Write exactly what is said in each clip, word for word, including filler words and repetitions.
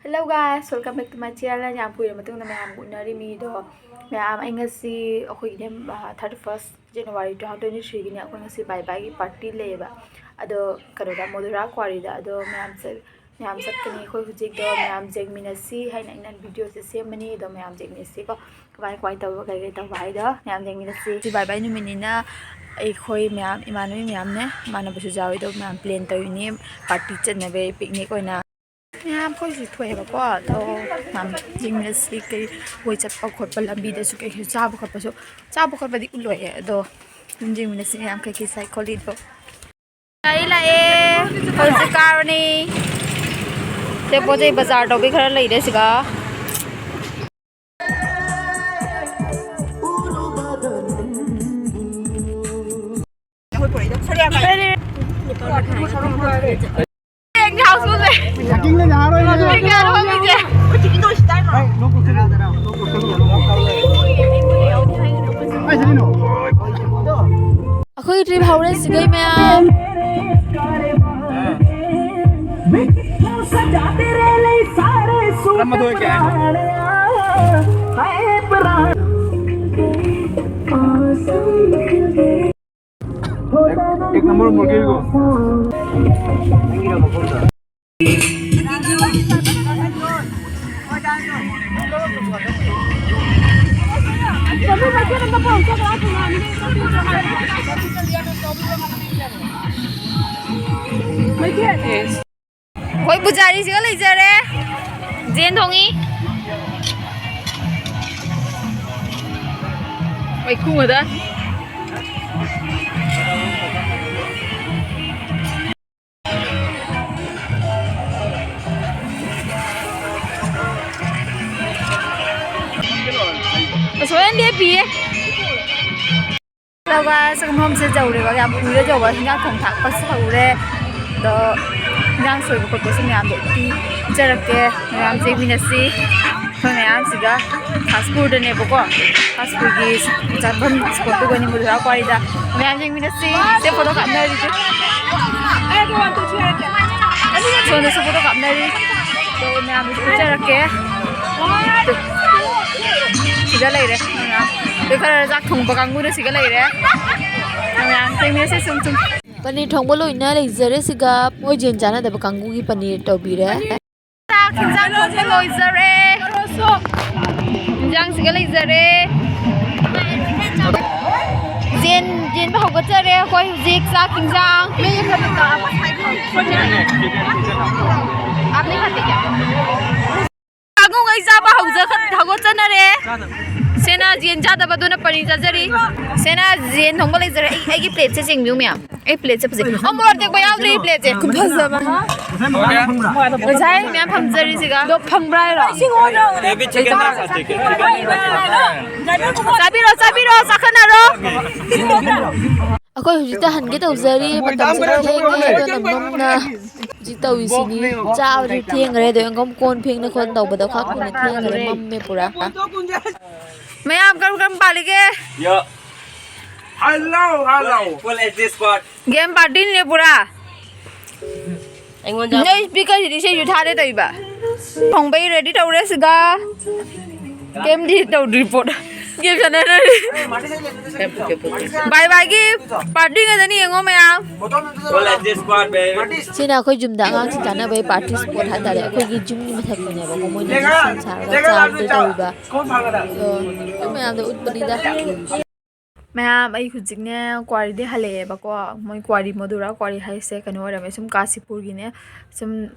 Hello guys, welcome back to my channel. ꯌꯥꯝ ꯀꯨꯏꯔ ꯃꯇꯨꯡꯗ ꯃꯌꯥꯝ ꯎꯅꯔꯤꯃꯤꯗꯣ꯫ ꯃꯌꯥꯝ, ꯑꯩ ꯉꯁꯤ ꯑꯩꯈꯣꯏꯒꯤꯅꯦ, thirty first January two thousand twenty ꯊ꯭ꯔꯤꯒꯤꯅꯦ, ꯑꯩꯈꯣꯏ ꯉꯁꯤ ꯕꯥꯏ ꯕꯥꯏꯒꯤ ꯄꯥꯔꯇꯤ ꯂꯩꯌꯦꯕ꯫ ꯑꯗꯣ ꯀꯩꯅꯣꯗ, ꯃꯣꯗꯨꯔꯥ ꯀ꯭ꯋꯥꯔꯤꯗ꯫ ꯑꯗꯣ ꯃꯌꯥꯝ ꯆꯠ-, ꯃꯌꯥꯝ ꯆꯠꯀꯅꯤ꯫ ꯑꯩꯈꯣꯏ ꯍꯧꯖꯤꯛꯇꯣ ꯃꯌꯥꯝ ꯌꯦꯡꯃꯤꯟꯅꯁꯤ ꯍꯥꯏꯅ ꯑꯩꯅ ꯚꯤꯗꯤꯑꯣꯁꯦ ꯁꯦꯝꯕꯅꯤ꯫ ꯑꯗꯣ ꯃꯌꯥꯝ ꯌꯦꯡꯃꯤꯟꯅꯁꯤꯀꯣ, ꯀꯃꯥꯏ ꯀꯃꯥꯏ ꯇꯧꯕ, ꯀꯩ ꯀꯩ ꯇꯧꯕ ꯍꯥꯏꯗꯣ ꯃꯌꯥꯝ ꯌꯦꯡꯃꯤꯟꯅꯁꯤ꯫ ꯉꯁꯤ ꯕꯥꯏ ꯕꯥꯏ ꯅꯨꯃꯤꯠꯅꯤꯅ ꯑꯩꯈꯣꯏ ꯃꯌꯥꯝ, ꯏꯃꯥꯟꯅꯕꯤ ꯃꯌꯥꯝꯅꯦ, ꯏꯃꯥꯟꯅꯕꯁꯨ ꯌꯥꯎꯋꯦ꯫ ꯑꯗꯣ ꯃꯌꯥꯝ ꯄ꯭ꯂꯦꯟ ꯇꯧꯔꯤꯅꯦ, ꯄꯥꯔꯇꯤ ꯆꯠꯅꯕꯩ, ꯄꯤꯛꯅꯤꯛ ꯑꯣꯏꯅ꯫ ꯃꯌꯥꯝ ꯑꯩꯈꯣꯏꯁꯨ ꯊꯣꯛꯑꯦꯕꯀꯣ꯫ ꯑꯗꯣ ꯌꯥꯝ ꯌꯦꯡꯃꯤꯟꯅꯁꯤ꯫ ꯀꯩ, ꯀꯣꯏ ꯆꯠꯄ ꯈꯣꯠꯄ, ꯂꯝꯕꯤꯗꯁꯨ ꯀꯩꯁꯨ ꯆꯥꯕ ꯈꯣꯠꯄꯁꯨ, ꯆꯥꯕ ꯈꯣꯠꯄꯗꯤ ꯎꯠꯂꯣꯏꯌꯦ꯫ ꯑꯗꯣ ꯑꯗꯨꯝ ꯌꯦꯡꯃꯤꯟꯅꯁꯤ ꯃꯌꯥꯝ ꯀꯩꯀꯩ ꯆꯥꯏ ꯈꯣꯠꯂꯤꯗꯣ꯫ ꯒꯥꯔꯤ ꯂꯥꯛꯑꯦ, ꯍꯧꯖꯤꯛ ꯀꯥꯔꯅꯤ꯫ ꯁꯦ ꯄꯣꯠ ꯆꯩ ꯕꯖꯥꯔ ꯇꯧꯕꯤ ꯈꯔ ꯂꯩꯔꯦ ꯁꯤꯒ꯫ ꯑꯩꯈꯣꯏꯒꯤ ꯇ꯭ꯔꯤꯞ ꯍꯧꯔꯦ ꯁꯤꯒꯩ ꯃꯌꯥꯝ꯫ एक नंबर मुर्गे को। ꯑꯩꯈꯣꯏ ꯄꯨꯖꯥꯔꯤꯁꯤꯒ ꯂꯩꯖꯔꯦ꯫ ꯖꯦꯟ ꯊꯣꯡꯉꯤ꯫ ꯃꯩꯈꯨ ꯉꯗ꯫ ꯑꯁꯣꯏ ꯂꯦꯞꯄꯤꯌꯦ꯫ ꯆꯥꯛꯈꯨꯝꯁꯦ ꯌꯧꯔꯦꯕ, ꯌꯥꯝ ꯀꯨꯏꯔꯦ ꯌꯧꯕ꯫ ꯍꯤꯟꯖꯥꯡ ꯊꯣꯡ ꯊꯥꯛꯄꯁꯨ ꯍꯧꯔꯦ꯫ ꯑꯗꯣ ꯍꯤꯟꯖꯥꯡ ꯁꯣꯏꯕ ꯈꯣꯠꯄꯁꯨ ꯃꯌꯥꯝꯗꯣ ꯄꯤ-, ꯄꯤꯖꯔꯛꯀꯦ꯫ ꯃꯌꯥꯝ ꯌꯦꯡꯃꯤꯟꯅꯁꯤ꯫ ꯑꯩꯈꯣꯏ ꯃꯌꯥꯝꯁꯤꯒ ꯈꯥꯁꯄꯨꯔꯗꯅꯦꯕꯀꯣ꯫ ꯈꯥꯁꯄꯨꯔꯒꯤ ꯆꯥꯐꯝ ꯁ꯭ꯄꯣꯠꯇꯨꯒꯅꯤ ꯃꯨꯔꯤꯍꯥ ꯀ꯭ꯋꯥꯔꯤꯗ꯫ ꯃꯌꯥꯝ ꯌꯦꯡꯃꯤꯟꯅꯁꯤ꯫ ꯁꯦ ꯐꯣꯇꯣ ꯀꯥꯞꯅꯔꯤꯁꯦ꯫ ꯁꯣꯝꯗꯁꯨ ꯐꯣꯇꯣ ꯀꯥꯞꯅꯔꯤ꯫ ꯑꯗꯣ ꯃꯌꯥꯝꯗꯁꯨ ꯎꯠꯆꯔꯛꯀꯦ꯫ ꯁꯤꯗ ꯂꯩꯔꯦ ꯃꯌꯥꯝ꯫ ꯑꯗꯨ ꯈꯔ ꯆꯥꯛ ꯊꯣꯡꯕ ꯀꯥꯡꯕꯨꯅ ꯁꯤꯒ ꯂꯩꯔꯦ꯫ ꯃꯌꯥꯝ ꯊꯦꯡꯅꯁꯦ ꯁꯨꯝ ꯁꯨꯝ꯫ ꯄꯅꯤꯔ ꯊꯣꯡꯕ ꯂꯣꯏꯅ ꯂꯩꯖꯔꯦ ꯁꯤꯒ꯫ ꯃꯣꯏ ꯖꯦꯟ ꯆꯥꯅꯗꯕ ꯀꯥꯡꯕꯨꯒꯤ ꯄꯅꯤꯔ ꯇꯧꯕꯤꯔꯦ꯫ ꯆꯥꯛ ꯍꯤꯟꯖꯥꯡ ꯊꯣꯡꯕ ꯂꯣꯏꯖꯔꯦ꯫ ꯍꯤꯟꯖꯥꯡꯁꯤꯒ ꯂꯩꯖꯔꯦ꯫ ꯖꯦꯟ, ꯖꯦꯟꯕ ꯍꯧꯒꯠꯆꯔꯦ꯫ ꯑꯩꯈꯣꯏ ꯍꯧꯖꯤꯛ ꯆꯥꯛ ꯍꯤꯟꯖꯥꯡ꯫ ꯄꯥꯕꯨꯡꯈꯩ ꯆꯥꯕ ꯍꯧꯖ-, ꯍꯧꯒꯠꯆꯅꯔꯦ꯫ ꯁꯦꯅꯥ ꯖꯦꯟ ꯆꯥꯗꯕꯗꯨꯅ ꯄꯅꯤꯔ ꯆꯥꯖꯔꯤ꯫ ꯁꯦꯅꯥ ꯖꯦꯟ ꯊꯣꯡꯕ ꯂꯩꯖꯔꯦ꯫ ꯑꯩ, ꯑꯩꯒꯤ ꯄ꯭ꯂꯦꯠꯁꯦ ꯆꯤꯡꯕꯤꯌꯨ ꯃꯌꯥꯝ꯫ ꯑꯩ ꯄ꯭ꯂꯦꯠꯁꯦ ꯐꯖꯩ꯫ ꯑꯣ, ꯃꯣꯔꯣꯛ ꯑꯇꯦꯛꯄ ꯌꯥꯎꯗ꯭ꯔꯤ ꯄ꯭ꯂꯦꯠꯁꯦ꯫ ꯈꯨꯐꯖꯕ꯫ ꯉꯁꯥꯏ ꯃꯌꯥꯝ ꯐꯝꯖꯔꯤꯁꯤꯒ꯫ ꯑꯗꯣ ꯐꯪꯕ꯭ꯔꯥ ꯍꯥꯏꯔꯣ? ꯆꯥꯕꯤꯔꯣ, ꯆꯥꯕꯤꯔꯣ, ꯆꯥꯈꯠꯅꯔꯣ꯫ ꯑꯩꯈꯣꯏ ꯍꯧꯖꯤꯛꯇ ꯍꯟꯒꯦ ꯇꯧꯖꯔꯤ꯫ ꯃꯇꯝꯁꯤꯗ ꯊꯦꯡꯉꯦ, ꯑꯗꯨꯅ ꯃꯝꯅ ꯍꯧꯖꯤꯛ ꯇꯧꯔꯤꯁꯤꯅꯤ꯫ ꯆꯥꯕꯗꯤ ꯊꯦꯡꯈ꯭ꯔꯦ, ꯑꯗꯣ ꯑꯦꯡꯒꯝ ꯀꯣꯟ ꯐꯦꯡꯅ ꯈꯣꯠꯅ ꯇꯧꯕꯗ ꯈꯔ ꯀꯨꯏꯅ ꯊꯦꯡꯈ꯭ꯔꯦ, ꯃꯝꯃꯦ ꯄꯨꯔꯥ꯫ ꯃꯌꯥꯝ ꯀꯔꯝ ꯀꯔꯝ ꯄꯥꯜꯂꯤꯒꯦ? Yo. Hello, hello. Full H D squad. Game ꯄꯥꯔꯇꯤꯅꯤꯅꯦ ꯄꯨꯔꯥ꯫ ꯑꯩꯉꯣꯟꯗ ꯅꯣꯏ ꯁ꯭ꯄꯤꯀꯔꯁꯤꯗꯤ ꯏꯁꯩꯁꯨ ꯊꯥꯗꯦ ꯇꯧꯏꯕ꯫ ꯊꯣꯡꯕꯩ ꯔꯦꯗꯤ ꯇꯧꯔꯦ ꯁꯤꯗ꯫ ꯀꯩꯝꯗꯤ ꯇꯧꯗ꯭ꯔꯤ ꯄꯣꯠ꯫ ꯒꯦꯝ ꯁꯥꯟꯅꯔꯤ꯫ ꯕꯥꯏ ꯕꯥꯏꯒꯤ ꯄꯥꯔꯇꯤ ꯉꯥꯛꯇꯅꯤ ꯌꯦꯡꯉꯣ ꯃꯌꯥꯝ꯫ Full H D squad, baby. ꯁꯤꯅ ꯑꯩꯈꯣꯏ ꯌꯨꯝꯗ ꯑꯉꯥꯡꯁꯤꯡ ꯆꯥꯅꯕꯒꯤ ꯄꯥꯔꯇꯤ ꯁ꯭ꯄꯣꯠ ꯍꯥꯏꯇꯥꯔꯦ꯫ ꯑꯩꯈꯣꯏꯒꯤ ꯌꯨꯝꯒꯤ ꯃꯊꯛꯇꯅꯦꯕꯀꯣ꯫ ꯃꯣꯏꯅ ꯁꯦꯝ ꯁꯥꯔꯒ ꯆꯥꯕꯗꯣ ꯇꯧꯔꯤꯕ꯫ ꯑꯗꯣ ꯑꯩꯈꯣꯏ ꯃꯌꯥꯝꯗ ꯎꯠꯄꯅꯤꯗ꯫ ꯃꯌꯥꯝ, ꯑꯩ ꯍꯧꯖꯤꯛꯅꯦ ꯀ꯭ꯋꯥꯔꯤꯗꯩ ꯍꯜꯂꯛꯑꯦꯕꯀꯣ꯫ ꯃꯣꯏ ꯀ꯭ꯋꯥꯔꯤ, ꯃꯗꯨꯔꯥ ꯀ꯭ꯋꯥꯔꯤ ꯍꯥꯏꯁꯦ ꯀꯩꯅꯣ ꯑꯣꯏꯔꯝꯃꯦ, ꯁꯨꯝ ꯀꯥꯁꯤꯄꯨꯔꯒꯤꯅꯦ, ꯁꯨꯝ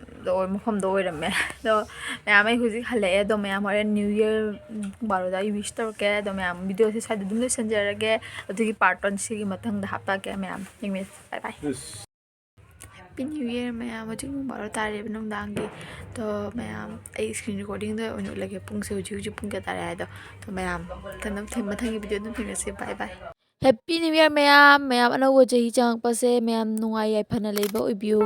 ꯃꯐꯝꯗꯣ ꯑꯣꯏꯔꯝꯃꯦ꯫ ꯑꯗꯣ ꯃꯌꯥꯝ, ꯑꯩ ꯍꯧꯖꯤꯛ ꯍꯜꯂꯛꯑꯦ꯫ ꯑꯗꯣ ꯃꯌꯥꯝ ꯍꯣꯔꯦꯟ New Year ꯄꯨꯡ ꯕꯥꯔꯣꯗ ꯑꯩ wish ꯇꯧꯔꯛꯀꯦ꯫ ꯑꯗꯣ ꯃꯌꯥꯝ, video ꯁꯦ ꯁ꯭ꯋꯥꯏꯗ ꯑꯗꯨꯝ ꯂꯣꯏꯁꯤꯟꯖꯔꯒꯦ꯫ ꯑꯗꯨꯒꯤ part one ꯁꯤꯒꯤ ꯃꯊꯪꯗ ꯍꯥꯞꯄꯛꯀꯦ ꯃꯌꯥꯝ꯫ ꯊꯦꯡꯅꯁꯤ꯫ Bye bye꯫ Happy New Year ꯃꯌꯥꯝ꯫ ꯍꯧꯖꯤꯛ ꯄꯨꯡ ꯕꯥꯔꯣ ꯇꯥꯔꯦꯕ ꯅꯨꯡꯗꯥꯡꯒꯤ꯫ ꯑꯗꯣ ꯃꯌꯥꯝ, ꯑꯩ screen recording ꯗ ꯑꯣꯏꯅ ꯎꯠꯂꯒꯦ꯫ ꯄꯨꯡꯁꯦ ꯍꯧꯖꯤꯛ, ꯍꯧꯖꯤꯛ ꯄꯨꯡ ꯀꯌꯥ ꯇꯥꯔꯦ ꯍꯥꯏꯗꯣ꯫ ꯑꯗꯣ ꯃꯌꯥꯝ, ꯃꯊꯪ, ꯃꯊꯪꯒꯤ video ꯗ ꯑꯗꯨꯝ ꯊꯦꯡꯅꯁꯤ꯫ Bye bye꯫ Happy New Year ꯃꯌꯥꯝ꯫ ꯃꯌꯥꯝ ꯑꯅꯧꯕ ꯆꯍꯤ ꯆꯪꯉꯛꯄꯁꯦ ꯃꯌꯥꯝ ꯅꯨꯡꯉꯥꯏ ꯌꯥꯏꯐꯅ ꯂꯩꯕ ꯑꯣꯏꯕꯤꯌꯨ꯫